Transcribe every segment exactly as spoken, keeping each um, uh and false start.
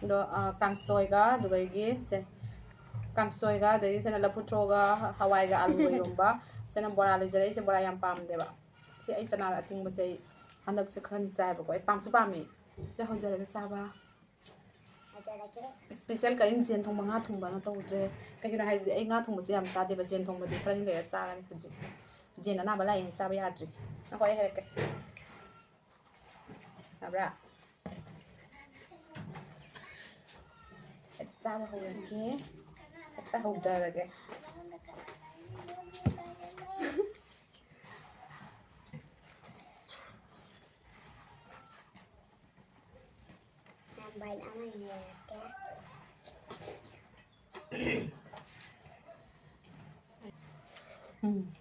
ꯑꯗꯣ, ꯑ, ꯀꯥꯡꯁꯣꯏꯒ, ꯑꯗꯨꯗꯒꯤ ꯁꯦ, ꯀꯥꯡꯁꯣꯏꯒ, ꯑꯗꯒꯤ ꯁꯤꯅ ꯂꯐꯨ ꯊ꯭ꯔꯣꯒ, ꯍꯋꯥꯏꯒ, ꯑꯂꯨꯒ ꯏꯔꯣꯝꯕ꯫ ꯁꯤꯅ ꯕꯣꯔꯥ ꯂꯩꯖꯔꯦ꯫ ꯑꯩꯁꯦ ꯕꯣꯔꯥ ꯌꯥꯝ ꯄꯥꯝꯗꯦꯕ꯫ ꯁꯤ ꯑꯩ ꯆꯅꯥ ꯑꯇꯤꯡꯕꯁꯦ ꯑꯩ ꯍꯟꯗꯛꯁꯦ ꯈꯔꯅꯤ ꯆꯥꯏꯕꯀꯣ꯫ ꯑꯩ ꯄꯥꯝꯁꯨ ꯄꯥꯝꯃꯤ꯫ ꯁꯤ ꯍꯧꯖꯔꯒ ꯆꯥꯕ꯫ ꯍꯧꯖꯔꯒꯦ꯫ ꯏꯁꯄꯤꯁꯦꯜ ꯀꯔꯤꯝ ꯌꯦꯟ ꯊꯣꯡꯕ, ꯉꯥ ꯊꯣꯡꯕꯅ ꯇꯧꯗ꯭ꯔꯦ꯫ ꯀꯩꯒꯤꯅꯣ ꯍꯥꯏꯔꯗꯤ ꯑꯩ ꯉꯥ ꯊꯣꯡꯕꯁꯨ ꯌꯥꯝ ꯆꯥꯗꯦꯕ꯫ ꯌꯦꯟ ꯊꯣꯡꯕꯗꯤ ꯈꯔꯅꯤ ꯂꯩꯔ ꯆꯥꯔꯅꯤ ꯍꯧꯖꯤꯛ꯫ ꯌꯦꯟ ꯑꯅꯥꯕ ꯂꯥꯛꯑꯦꯅ ꯆꯥꯕ ꯌꯥꯗ꯭ꯔꯤ꯫ ꯉꯥꯏꯈꯣ, ꯑꯩ ꯍꯥꯏꯔꯛꯀꯦ꯫ ꯌꯥꯕ꯭ꯔꯥ? ꯍꯦꯛꯇ ꯆꯥꯕ ꯍꯧꯔꯒꯦ꯫ ꯍꯦꯛꯇ ꯍꯧꯗꯔꯒꯦ꯫ ꯅꯝꯕꯔ ꯑꯃ ꯌꯦꯡꯉꯛꯀꯦ꯫ ꯎꯝ꯫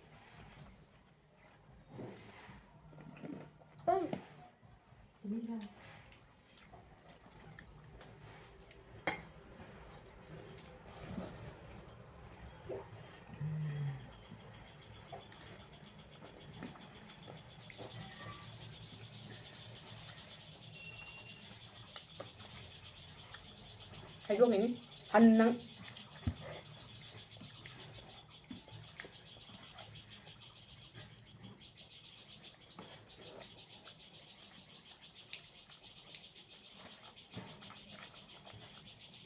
ꯍꯩꯗꯣꯛꯈꯤꯅꯤ꯫ ꯍꯟ ꯅꯪ꯫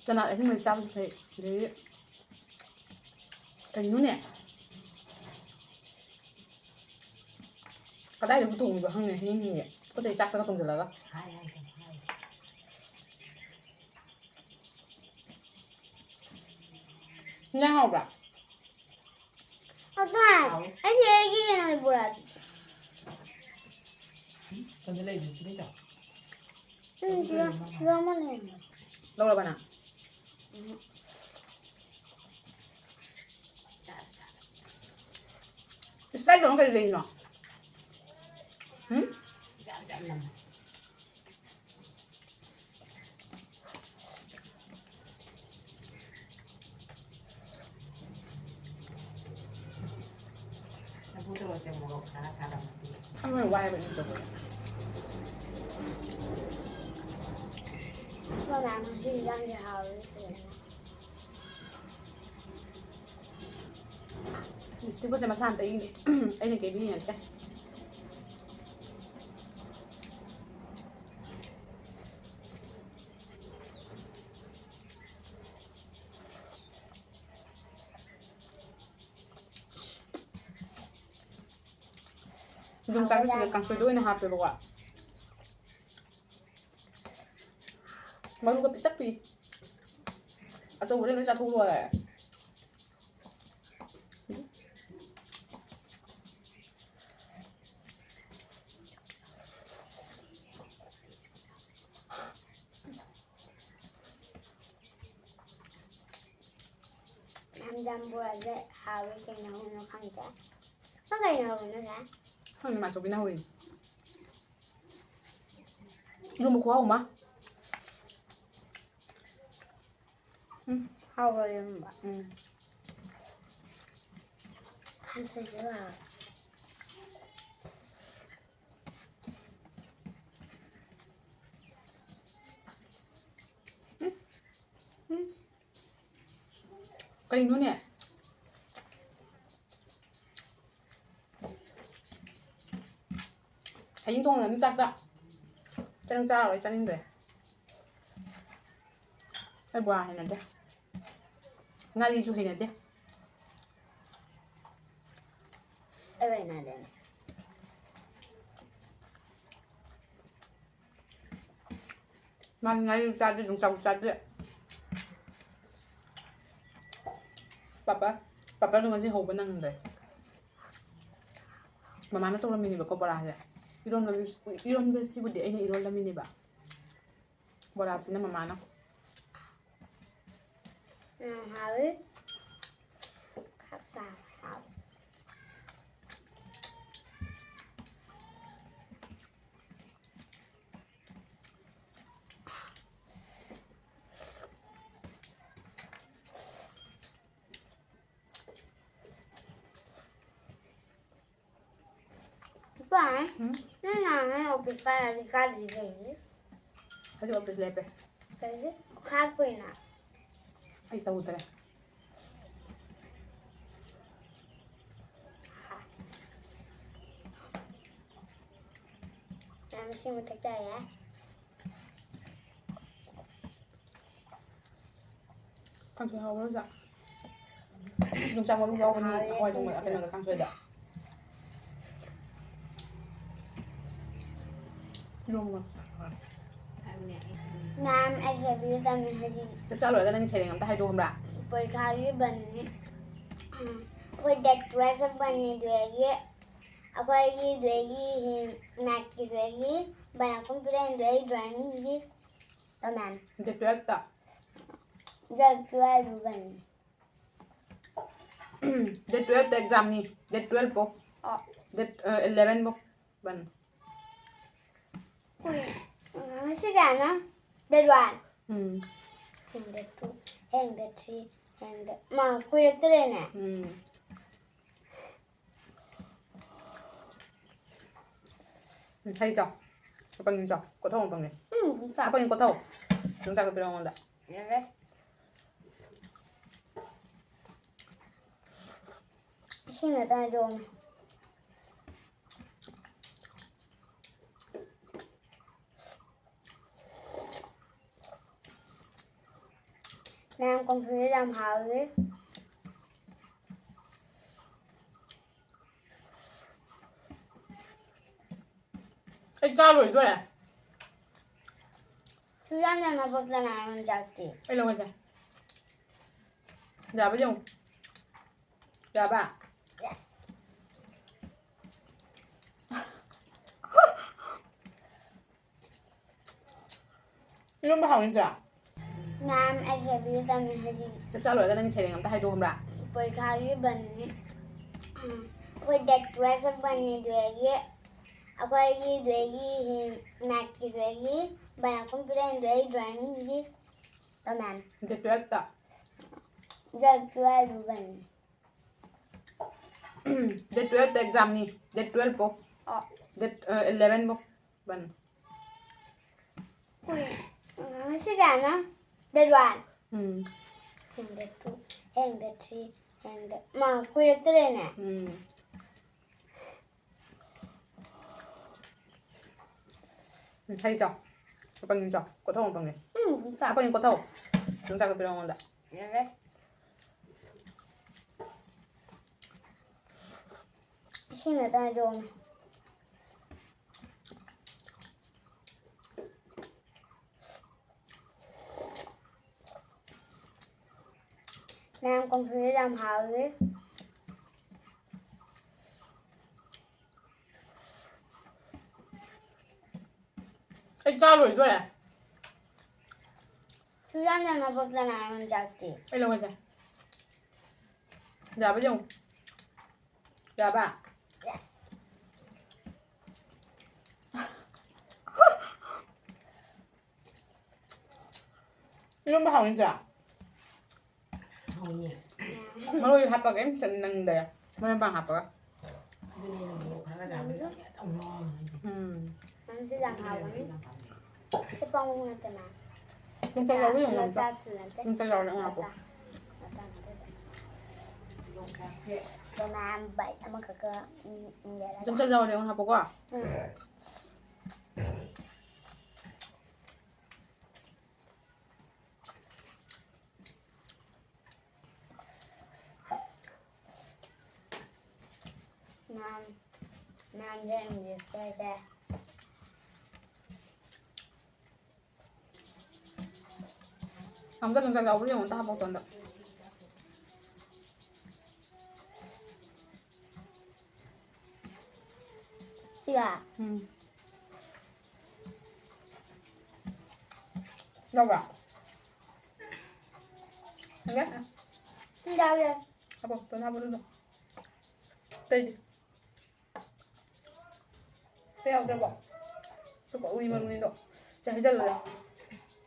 ꯆꯅꯥ ꯑꯍꯤꯡꯕ ꯆꯥꯕꯁꯨ ꯐꯩ꯫ ꯑꯗꯒꯤ ꯀꯩꯅꯣꯅꯦ? ꯀꯗꯥꯏꯗꯕꯨ ꯇꯣꯡꯉꯤꯕ ꯈꯪꯗꯦ ꯍꯌꯦꯡ ꯌꯦꯡꯒꯦ꯫ ꯄꯣꯠ ꯆꯩ ꯆꯥꯛꯇꯒ ꯇꯣꯡꯁꯤꯜꯂꯒ꯫ ꯍꯤꯟꯖꯥꯡ ꯍꯥꯎꯕ꯭ꯔꯥ? ꯑꯗꯣ ꯍꯥꯎꯋꯦ꯫ ꯑꯩꯁꯦ ꯑꯩꯒꯤ ꯀꯩꯅꯣ ꯄꯨꯔꯛꯑꯒꯦ꯫ ꯀꯩꯅꯣ ꯂꯩꯕꯅꯤ, ꯄꯤꯔꯤꯡ ꯆꯥꯎ꯫ ꯎꯝ, ꯁꯤꯗ, ꯁꯤꯗ ꯑꯃ ꯂꯩꯔꯝꯃꯦ꯫ ꯂꯧꯔꯕ ꯅꯪ? ꯎꯝ꯫ ꯏꯁ, ꯑꯩ ꯀꯩꯅꯣ ꯀꯩ ꯂꯩꯔꯤꯅꯣ? ꯍꯨꯝ? ꯂꯐꯨ ꯊꯔꯣꯁꯦ ꯃꯣꯔꯣꯛ ꯁꯥꯔ ꯁꯥꯔ ꯃꯍꯤ꯫ ꯑꯃ ꯋꯥꯏꯕ ꯅꯠꯇꯕ꯫ ꯃꯅꯥ ꯃꯁꯤꯡ ꯏꯟꯖꯥꯡꯁꯦ ꯍꯥꯎꯋꯦ ꯀꯩꯅꯣ꯫ ꯂꯤꯁꯇꯤꯛꯄꯁꯦ ꯃꯁꯥ ꯑꯝꯇ ꯏꯪꯉꯦ꯫ ꯑꯩꯅ ꯀꯦꯕꯤꯔꯤ ꯅꯠꯇꯦ꯫ ꯌꯣꯡꯆꯥꯛꯁꯦ ꯁꯤꯗ ꯀꯥꯡꯁꯣꯏꯗ ꯑꯣꯏꯅ ꯍꯥꯞꯄꯦꯕꯀꯣ꯫ ꯃꯔꯨꯒ ꯄꯤꯛꯇꯛ ꯄꯤꯛꯏ꯫ ꯑꯆꯧꯕꯗꯩ ꯂꯣꯏ ꯆꯥꯊꯣꯛ ꯂꯣꯏꯔꯦ꯫ ꯍꯪꯒꯥꯝ ꯕꯣꯔꯥꯁꯦ ꯍꯥꯎꯋꯦ, ꯀꯩꯅꯣ ꯍꯧꯕꯅꯣ ꯈꯪꯗꯦ꯫ ꯅꯪ ꯀꯩꯅꯣ ꯍꯧꯕꯅꯣ ꯁꯦ? ꯈꯪꯗꯦ, ꯃꯥꯆꯧꯕꯤꯅ ꯍꯧꯔꯤꯅꯤ꯫ ꯏꯔꯣꯝꯕ ꯈꯨꯍꯥꯎ ꯑꯃ꯫ ꯎꯝ, ꯍꯥꯎꯕ ꯏꯔꯣꯝꯕ꯫ ꯎꯝ꯫ ꯀꯥꯡꯁꯣꯏꯁꯨ ꯍꯥꯎꯋꯦ꯫ ꯎꯝ꯫ ꯎꯝ꯫ ꯀꯩꯅꯣꯅꯦ? ꯍꯌꯦꯡ ꯊꯣꯡꯉꯅꯤ ꯆꯥꯛꯇ꯫ ꯆꯪ ꯆꯥꯔꯔꯣꯏ, ꯆꯥꯅꯤꯡꯗ꯭ꯔꯦ꯫ ꯑꯩ ꯕꯣꯔꯥ ꯍꯩꯅꯗꯦ꯫ ꯉꯥꯔꯤꯁꯨ ꯍꯩꯅꯗꯦ꯫ ꯑꯩ ꯍꯩꯅꯗꯦ꯫ ꯃꯥꯗꯤ ꯉꯥꯔꯤꯁꯨ ꯆꯥꯗꯦ, ꯌꯣꯡꯆꯥꯛꯁꯨ ꯆꯥꯗꯦ꯫ ꯄꯥꯄꯔ, ꯄꯥꯄꯔꯗꯣ ꯉꯁꯤ ꯍꯧꯕ ꯅꯪꯗ꯭ꯔꯦ꯫ ꯃꯃꯥꯅ ꯇꯧꯔꯝꯃꯤꯅꯦꯕꯀꯣ ꯕꯣꯔꯥꯁꯦ꯫ ꯏꯔꯣꯟꯕ, ꯏꯔꯣꯟꯕꯁꯤꯕꯨꯗꯤ ꯑꯩꯅ ꯏꯔꯣꯜꯂꯝꯃꯤꯅꯦꯕ꯫ ꯕꯣꯔꯥꯁꯤꯅ ꯃꯃꯥꯅ꯫ ꯎꯝ, ꯍꯥꯎꯋꯤ꯫ ꯈꯥꯛ ꯆꯥꯕ ꯍꯥꯎꯋꯤ꯫ ꯏꯄꯥ, ꯎꯝ? ꯅꯪ ꯅꯍꯥꯟꯉꯩ ꯑꯣꯐꯤꯁ ꯀꯥꯔꯗꯤ ꯀꯥꯗ꯭ꯔꯤ ꯀꯩꯒꯤ? ꯑꯩꯁꯨ ꯑꯣꯐꯤꯁ ꯂꯦꯞꯄꯦ꯫ ꯀꯩꯒꯤ? ꯈꯥꯛꯇꯣꯏꯅ꯫ ꯑꯩ ꯇꯧꯗ꯭ꯔꯦ꯫ ꯃꯌꯥꯝ ꯁꯤ ꯃꯊꯛ ꯆꯥꯏꯌꯦ꯫ ꯀꯥꯡꯁꯣꯏ ꯍꯥꯎꯕ꯭ꯔꯣ, ꯆꯥ? ꯌꯣꯡꯆꯥꯛ ꯃꯔꯨ ꯌꯥꯎꯕꯅꯤ, ꯍꯥꯎꯋꯦ, ꯍꯋꯥꯏ ꯊꯣꯡꯕ, ꯁꯤꯁꯦ꯫ ꯀꯩꯅꯣꯗ, ꯀꯥꯡꯁꯣꯏꯗ꯫ ꯏꯔꯣꯝꯕ꯫ ꯃꯌꯥꯝ, ꯑꯩ ꯍꯦꯕꯤꯗ ꯇꯝꯃꯤ ꯍꯧꯖꯤꯛ꯫ ꯆꯥꯛ ꯆꯥ ꯂꯣꯏꯔꯒ ꯅꯪꯒꯤ ꯁꯩꯔꯦꯡ ꯑꯝꯇ ꯍꯥꯏꯗꯣꯛꯑꯣ ꯈꯪꯕ꯭ꯔꯥ? ꯄꯔꯤꯈꯥꯒꯤ ꯕꯟꯅꯤ꯫ ꯎꯝ, ꯑꯩꯈꯣꯏ date twelve ꯕꯟꯅꯤ, ꯑꯗꯨꯗꯒꯤ ꯑꯩꯈꯣꯏꯒꯤ, ꯑꯗꯨꯗꯒꯤ ꯍꯤ-, mathꯀꯤ, ꯑꯗꯨꯗꯒꯤ ꯕꯟ ꯑꯍꯨꯝ ꯄꯤꯔꯛꯑꯦ, ꯑꯗꯨꯗꯒꯤ drawingꯒꯤ ꯇꯣꯉꯥꯟ꯫ Date twelveꯇ? Date twelve ꯕꯟꯅꯤ꯫ Date twelveꯇ examꯅꯤ, date twelve ꯐꯥꯎ꯫ ꯑꯣ꯫ Date, ꯑ, eleven ꯐꯥꯎ ꯕꯟ꯫ ꯀꯨꯏ-, ꯉꯁꯤ ꯀꯌꯥꯅꯣ? Date one꯫ ꯎꯝ꯫ ꯍꯌꯦꯡ date two, ꯍꯌꯦꯡ date three, ꯍꯌꯦꯡ date, ꯃꯥ, ꯀꯨꯏꯔꯛꯇ꯭ꯔꯦꯅꯦ꯫ ꯎꯝ꯫ ꯎꯝ, ꯍꯩ ꯆꯥꯎ꯫ ꯑꯄꯪ ꯆꯥꯎ꯫ ꯀꯣꯊꯧ ꯑꯄꯪꯅꯦ꯫ ꯎꯝ, ꯆꯥꯎ꯫ ꯑꯄꯪ ꯀꯣꯊꯧ꯫ ꯌꯣꯡꯆꯥꯛꯇꯣ ꯄꯤꯔꯛꯑꯣ ꯑꯩꯉꯣꯟꯗ꯫ ꯌꯥꯔꯦ꯫ ꯏꯁꯤꯡ ꯉꯥꯛꯇ ꯍꯩꯗꯣꯛꯑꯣ꯫ ꯃꯌꯥꯝ ꯀꯥꯡꯁꯣꯏꯁꯦ ꯌꯥꯝ ꯍꯥꯎꯋꯤ꯫ ꯑꯩ ꯆꯥ ꯂꯣꯏꯗꯣꯔꯦ꯫ ꯁꯨꯖꯥꯟ ꯌꯥꯝꯅ ꯄꯛꯇꯅ ꯑꯩꯉꯣꯟꯗ ꯆꯥꯛꯇꯤ꯫ ꯑꯩ ꯂꯧꯔꯒꯦ꯫ ꯌꯥꯕ꯭ꯔꯥ ꯌꯦꯡꯉꯨ꯫ ꯌꯥꯕ? Yes꯫ ꯏꯔꯣꯝꯕ ꯍꯥꯎꯅꯤꯗ꯭ꯔꯥ? ꯃꯌꯥꯝ, ꯑꯩ ꯍꯦꯕꯤꯗ ꯇꯝꯃꯤ ꯍꯧꯖꯤꯛ꯫ ꯆꯥꯛ ꯆꯥ ꯂꯣꯏꯔꯒ ꯅꯪꯒꯤ ꯁꯩꯔꯦꯡ ꯑꯝꯇ ꯍꯥꯏꯗꯣꯛꯑꯣ ꯈꯪꯕ꯭ꯔꯥ? ꯄꯔꯤꯈꯥꯒꯤ ꯕꯟꯅꯤ꯫ ꯎꯝ, ꯑꯩꯈꯣꯏ date twelve ꯕꯟꯅꯤ, ꯑꯗꯨꯗꯒꯤ ꯑꯩꯈꯣꯏꯒꯤ, ꯑꯗꯨꯗꯒꯤ ꯍꯤ-, mathꯀꯤ, ꯑꯗꯨꯗꯒꯤ ꯕꯟ ꯑꯍꯨꯝ ꯄꯤꯔꯛꯑꯦ, ꯑꯗꯨꯗꯒꯤ drawingꯒꯤ ꯇꯣꯉꯥꯟ꯫ Date twelveꯇ? Date twelve ꯕꯟꯅꯤ꯫ Date twelveꯇ examꯅꯤ, date twelve ꯐꯥꯎ꯫ ꯑꯣ꯫ Date, ꯑ, eleven ꯐꯥꯎ ꯕꯟ꯫ ꯀꯨꯏ-, ꯉꯁꯤ ꯀꯌꯥꯅꯣ? Date one꯫ ꯎꯝ꯫ ꯍꯌꯦꯡ date two, ꯍꯌꯦꯡ date three, ꯍꯌꯦꯡ date, ꯃꯥ ꯀꯨꯏꯔꯛꯇ꯭ꯔꯦꯅꯦ꯫ ꯎꯝ꯫ ꯎꯝ, ꯍꯩ ꯆꯥꯎ꯫ ꯑꯄꯪ ꯆꯥꯎ꯫ ꯀꯣꯠꯊꯧ ꯑꯄꯪꯒꯤ꯫ ꯎꯝ, ꯆꯥꯎ꯫ ꯑꯄꯪꯒꯤ ꯀꯣꯠꯊꯧ꯫ ꯌꯣꯡꯆꯥꯛꯇꯣ ꯄꯤꯔꯛꯑꯣ ꯑꯩꯉꯣꯟꯗ꯫ ꯌꯥꯔꯦ꯫ ꯏꯁꯤꯡ ꯉꯥꯛꯇ ꯍꯩꯗꯣꯛꯑꯣꯅꯦ꯫ ꯃꯌꯥꯝ ꯀꯥꯡꯁꯣꯏꯁꯦ ꯌꯥꯝ ꯍꯥꯎꯋꯤ꯫ ꯑꯩ ꯆꯥ ꯂꯣꯏꯗꯣꯔꯦ꯫ ꯁꯨꯖꯥꯟ ꯅꯪ ꯅꯕꯣꯛꯇ ꯅꯥꯏ ꯑꯣꯏꯅ ꯆꯥꯛꯇꯤ꯫ ꯑꯩ ꯂꯧꯔꯒꯦ꯫ ꯌꯥꯕ ꯌꯦꯡꯉꯨ꯫ ꯌꯥꯕ? Yes꯫ ꯏꯔꯣꯝꯕ ꯍꯥꯎꯅꯤꯗ꯭ꯔꯥ? ꯍꯥꯎꯅꯤ꯫ ꯃꯔꯣꯏ ꯍꯥꯞꯄꯒ ꯌꯥꯝ ꯆꯟ ꯅꯪꯗꯔꯦ꯫ ꯃꯔꯣꯏ ꯃꯄꯥꯡ ꯍꯥꯞꯄꯒ꯫ ꯑꯗꯨꯅꯦ ꯑꯩꯅ ꯃꯣꯔꯣꯛ ꯈꯔꯒ ꯆꯥꯕꯗ ꯌꯥꯝ ꯉꯥꯎꯔꯦ ꯍꯥꯏꯁꯦ꯫ ꯎꯝ꯫ ꯅꯪꯁꯨ ꯌꯥꯝ ꯍꯥꯎꯕꯅꯤ꯫ ꯁꯤ ꯄꯥꯡꯉꯧ ꯅꯠꯇꯦ, ꯃꯥ꯫ ꯌꯣꯡꯆꯥꯛ ꯌꯥꯎꯕ ꯌꯦꯡꯉꯣ ꯑꯝꯇ꯫ ꯂꯣꯇꯥꯁ ꯅꯠꯇꯦ꯫ ꯌꯣꯡꯆꯥꯛ ꯌꯥꯎꯔꯦ ꯉꯥꯏꯈꯣ꯫ ꯂꯣꯇꯥ꯫ ꯂꯣꯇꯥ ꯅꯠꯇꯦ꯫ ꯌꯣꯡꯆꯥꯛꯁꯦ꯫ ꯕꯅꯥꯅ bite ꯑꯃꯈꯛꯀ, ꯎꯝ, ꯎꯝ, ꯌꯥꯔꯦ꯫ ꯌꯣꯡꯆꯥꯛ ꯌꯥꯎꯔꯦ ꯌꯦꯡꯉꯣ ꯍꯥꯞꯄꯣꯀꯣ꯫ ꯎꯝ꯫ ꯃꯌꯥꯝ, ꯃꯌꯥꯝꯁꯦ English ꯇ ꯍꯥꯏꯁꯦ꯫ ꯑꯃꯨꯛꯇ ꯌꯣꯡꯆꯥꯛ ꯌꯥꯎꯕ꯭ꯔꯥ ꯌꯦꯡꯉꯣ, ꯑꯝꯇ ꯍꯥꯞꯄꯛꯇꯣ ꯍꯟꯗꯛ꯫ ꯁꯤꯒ? ꯎꯝ꯫ ꯌꯥꯎꯕ꯭ꯔꯥ? ꯌꯥꯎꯗꯦ? ꯎꯝ, ꯌꯥꯎꯋꯦ꯫ ꯍꯥꯞꯄꯣ, ꯇꯣꯟ ꯍꯥꯞꯄꯣ ꯑꯗꯨꯗꯣ꯫ ꯑꯇꯩꯗꯤ? ꯑꯇꯩ ꯌꯥꯎꯗ꯭ꯔꯕꯣ? ꯑꯗꯨꯒ ꯎꯔꯤ ꯃꯔꯨꯅꯤꯗꯣ꯫ ꯁꯦ, ꯍꯩꯖꯜꯂꯨ꯫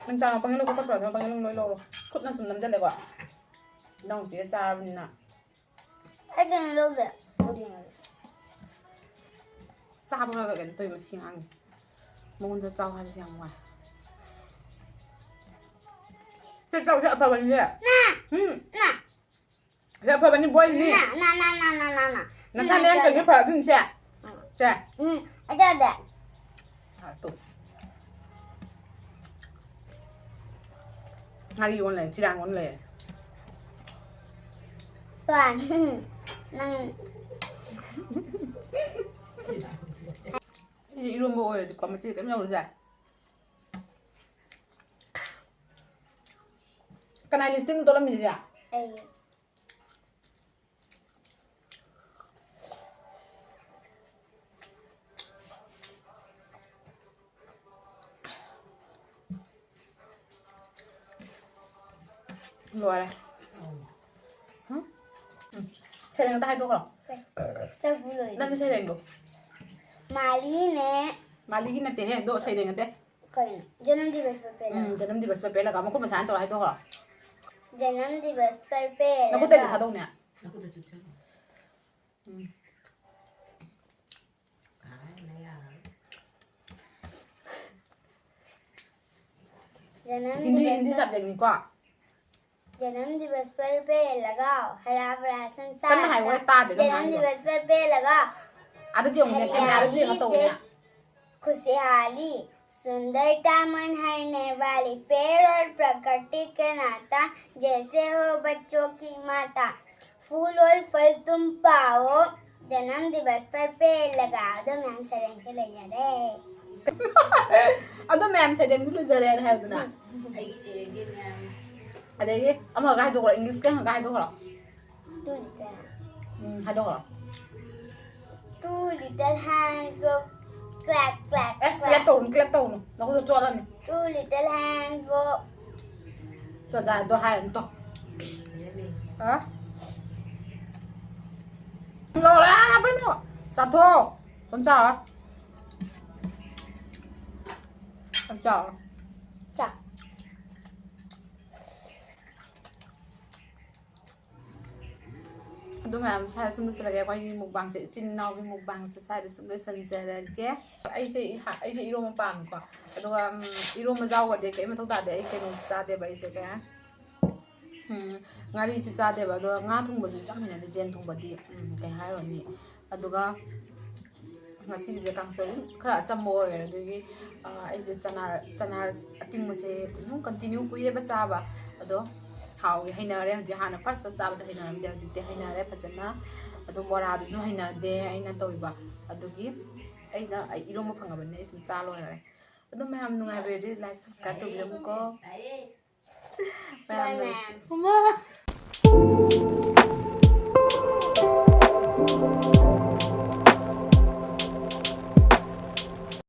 ꯅꯪ ꯆꯥ ꯄꯪꯍꯩ ꯂꯧ ꯀꯛꯄ꯭ꯔꯥ? ꯄꯪꯍꯩ ꯂꯧ ꯂꯣꯏ ꯂꯧꯔꯣ꯫ ꯈꯨꯠꯅ ꯁꯨꯝ ꯅꯝꯖꯜꯂꯦꯀꯣ꯫ ꯏꯅꯥꯎꯅꯨꯄꯤꯅ ꯆꯥꯔꯕꯅꯤꯅ꯫ ꯑꯩ ꯀꯩꯅꯣ ꯂꯧꯗꯦ꯫ ꯆꯥꯕꯒ ꯀꯩꯅꯣ ꯇꯧꯋꯤ ꯃꯁꯤ ꯑꯉꯥꯡꯁꯦ꯫ ꯃꯉꯣꯟꯗ ꯆꯥꯎ ꯍꯥꯏꯕꯁꯦ ꯌꯥꯝ ꯋꯥꯏ꯫ ꯁꯦ ꯆꯥꯎꯁꯦ ꯑꯐꯕꯅꯤꯁꯦ꯫ ꯎꯝ꯫ ꯁꯦ ꯑꯐꯕꯅꯤ ꯕꯣꯏꯅꯤ꯫ ꯅ, ꯅ, ꯅ, ꯅ, ꯅ, ꯅ, ꯅ꯫ ꯅꯁꯥ ꯅꯌꯥꯡ ꯀꯪꯉꯦ ꯐꯔꯛꯑꯗꯨꯅꯤ ꯁꯦ꯫ ꯁꯦ꯫ ꯎꯝ, ꯑꯗꯨꯗꯤ꯫ ꯑꯥ, ꯇꯨ꯫ ꯉꯥꯔꯤ ꯑꯣꯟ ꯂꯩꯔꯦ, ꯆꯤꯔꯥꯡ ꯑꯣꯟ ꯂꯩꯔꯦ꯫ ꯇꯣ, ꯅꯪ꯫ ꯑꯩꯗꯤ ꯏꯔꯣꯝꯕ ꯑꯣꯏꯔꯗꯤꯀꯣ, ꯃꯆꯦ ꯀꯩꯝ ꯌꯥꯎꯔꯁꯨ ꯌꯥꯏ꯫ ꯀꯅꯥꯏ lipstickꯅꯣ ꯇꯣꯠꯂꯝꯃꯤꯁꯦ? ꯑꯩ꯫ ꯂꯣꯏꯔꯦ꯫ ꯎꯝ? ꯎꯝ꯫ ꯁꯩꯔꯦꯡ ꯑꯝꯇ ꯍꯥꯏꯗꯣꯛꯈ꯭ꯔꯣ꯫ ꯀꯩ? ꯆꯥꯛꯄꯨ ꯂꯣꯏꯗ꯭ꯔꯤ꯫ ꯅꯪꯒꯤ ꯁꯩꯔꯦꯡꯗꯣ꯫ ꯃꯥꯂꯤꯅꯦ꯫ ꯃꯥꯂꯤꯒꯤ ꯅꯠꯇꯦꯍꯦ, ꯑꯗꯣ ꯁꯩꯔꯦꯡ ꯅꯠꯇꯦ꯫ ꯀꯩꯅꯣ? ꯖꯅꯝ ꯗꯤꯕꯁ ꯄꯔ ꯄꯦꯂꯥ꯫ ꯎꯝ, ꯖꯅꯝ ꯗꯤꯕꯁ ꯄꯔ ꯄꯦꯂꯥꯒ ꯃꯈꯨꯠ ꯃꯁꯥꯅ ꯇꯧꯔ ꯍꯥꯏꯗꯣꯛꯈ꯭ꯔꯣ꯫ ꯖꯅꯝ ꯗꯤꯕꯁ ꯄꯔ ꯄꯦꯂꯥꯒ꯫ ꯅꯈꯨꯠꯇꯩꯗꯤ ꯊꯥꯗꯧꯅꯦ꯫ ꯅꯈꯨꯠꯇ ꯆꯨꯞꯁꯜꯂꯣ꯫ ꯎꯝ꯫ ꯖꯅꯝ ꯍꯤꯟꯗꯤ, ꯗꯤꯕꯁ ꯍꯤꯟꯗꯤ ꯄꯔ-, subjectꯅꯤꯀꯣ? ꯖꯅꯝ ꯗꯤꯕꯁ ꯄꯔ ꯄꯦꯂꯥꯒ ꯍꯔꯥ ꯚꯔꯥ ꯁꯟꯁꯥꯔ ꯀꯟꯅ ꯍꯥꯏꯌꯣ, ꯁꯥ-, ꯑꯩ ꯇꯥꯗꯦ ꯅꯪ ꯖꯅꯝ ꯍꯥꯏꯗꯣ꯫ ꯗꯤꯕꯁ ꯄꯔ ꯄꯦꯂꯥꯒ ꯑꯥꯗ ꯌꯦꯡꯉꯨꯅꯦ, cameraꯗ ꯌꯦꯡꯉ ꯇꯧꯅꯦ꯫ ꯍꯔꯤꯌꯥꯂꯤ ꯁꯦ ꯈꯨꯁꯤꯍꯥꯂꯤ, सुंदरता मन हरने वाली, पेड़ और प्रकृति का नाता, जैसे हो बच्चों की माता, फूल और फल तुम पाओ, जन्म दिवस पर पेड़ लगाओ꯫ ꯑꯗꯣ ꯃꯌꯥꯝ ꯁꯩꯔꯦꯡꯁꯦ ꯂꯩꯖꯔꯦ꯫ ꯑꯗꯣ ꯃꯌꯥꯝ ꯁꯩꯔꯦꯡꯗꯨ ꯂꯣꯏꯖꯔꯦꯅ ꯍꯥꯏꯕꯗꯨꯅ꯫ ꯎꯝ꯫ ꯑꯩꯒꯤ ꯁꯩꯔꯦꯡꯗꯤ ꯃꯌꯥꯝ꯫ ꯑꯗꯒꯤ ꯑꯃꯒ ꯍꯥꯏꯗꯣꯛꯈ꯭ꯔꯣ, Englishꯀ ꯑꯃꯒ ꯍꯥꯏꯗꯣꯛꯈ꯭ꯔꯣ꯫ Two little. ꯎꯝ, ꯍꯥꯏꯗꯣꯛꯈ꯭ꯔꯣ꯫ Two little hands go clap, clap, ꯑꯁ, clap clap. ꯇꯧꯅꯨ, clap ꯇꯧꯅꯨ꯫ ꯅꯈꯨꯠꯇꯣ ꯆꯣꯠꯂꯅꯤ꯫ Two little hands go. ꯆꯣꯖꯥꯗꯣ ꯍꯥꯏꯔꯅꯨ ꯇꯣ꯫ ꯍꯥ? ꯂꯣꯏꯔꯦ, ꯀꯩꯅꯣ? ꯆꯥꯊꯣꯛ꯫ ꯆꯣꯟꯆꯥ꯫ ꯆꯣꯟꯆꯥ꯫ ꯆꯥ꯫ ꯑꯗꯨ ꯃꯌꯥꯝ ꯁ꯭ꯋꯥꯏꯗ ꯁꯨꯝ ꯂꯣꯏꯁꯤꯜꯂꯒꯦ꯫ ꯑꯩꯈꯣꯏꯒꯤ ꯃꯨꯛꯕꯥꯡꯁꯦ, ꯏꯆꯤꯟ ꯏꯅꯥꯎꯒꯤ ꯃꯨꯛꯕꯥꯡꯁꯦ ꯁ꯭ꯋꯥꯏꯗ ꯁꯨꯝ ꯂꯣꯏꯁꯤꯟꯖꯔꯒꯦ꯫ ꯑꯩꯁꯦ ꯏꯍꯥ-, ꯑꯩꯁꯦ ꯏꯔꯣꯝꯕ ꯄꯥꯝꯃꯤꯀꯣ꯫ ꯑꯗꯨꯒ, ꯎꯝ, ꯏꯔꯣꯝꯕ ꯌꯥꯎꯒ꯭ꯔꯗꯤ ꯀꯩꯝ ꯃꯊꯧ ꯇꯥꯗꯦ꯫ ꯑꯩ ꯀꯩꯅꯣ ꯆꯥꯗꯦꯕ ꯑꯩꯁꯦ, ꯀꯩ ꯍꯥꯏ-, ꯎꯝ, ꯉꯥꯔꯤꯁꯨ ꯆꯥꯗꯦꯕ꯫ ꯑꯗꯣ ꯉꯥ ꯊꯣꯡꯕꯁꯨ ꯌꯥꯝ ꯍꯩꯅꯗꯦ, ꯌꯦꯟ ꯊꯣꯡꯕꯗꯤ, ꯎꯝ, ꯀꯩ ꯍꯥꯏꯔꯨꯔꯅꯤ꯫ ꯑꯗꯨꯒ ꯉꯁꯤꯒꯤꯁꯦ ꯀꯥꯡꯁꯣꯏ ꯑꯗꯨꯝ ꯈꯔ ꯑꯆꯝꯕ ꯑꯣꯏꯔꯦ꯫ ꯑꯗꯨꯒꯤ, ꯑ, ꯑꯩꯁꯦ ꯆꯅꯥ, ꯆꯅꯥ ꯑꯇꯤꯡꯕꯁꯦ ꯑꯗꯨꯝ continue ꯀꯨꯏꯔꯦꯕ ꯆꯥꯕ꯫ ꯑꯗꯣ ꯍꯥꯎꯋꯤ, ꯍꯩꯅꯔꯦ꯫ ꯍꯧꯖꯤꯛ ꯍꯥꯟꯅ first first ꯆꯥꯕꯗ ꯍꯩꯅꯔꯝꯗꯦ, ꯍꯧꯖꯤꯛꯇꯤ ꯍꯩꯅꯔꯦ ꯐꯖꯅ꯫ ꯑꯗꯣ ꯕꯣꯔꯥꯗꯨꯁꯨ ꯍꯩꯅꯗꯦ ꯑꯩꯅ ꯇꯧꯔꯤꯕ꯫ ꯑꯗꯨꯒꯤ ꯑꯩꯅ, ꯑꯩ ꯏꯔꯣꯝꯕ ꯐꯪꯉꯕꯅꯤꯅ ꯑꯩ ꯁꯨꯝ ꯆꯥ ꯂꯣꯏꯔꯦ꯫ ꯑꯗꯣ ꯃꯌꯥꯝ ꯅꯨꯡꯉꯥꯏꯕꯤꯔꯗꯤ like, subscribe ꯇꯧꯕꯤꯔꯝꯃꯨꯀꯣ꯫ ꯃꯌꯥꯝ Bye, ꯅꯨꯡꯁꯤ-, ma'am.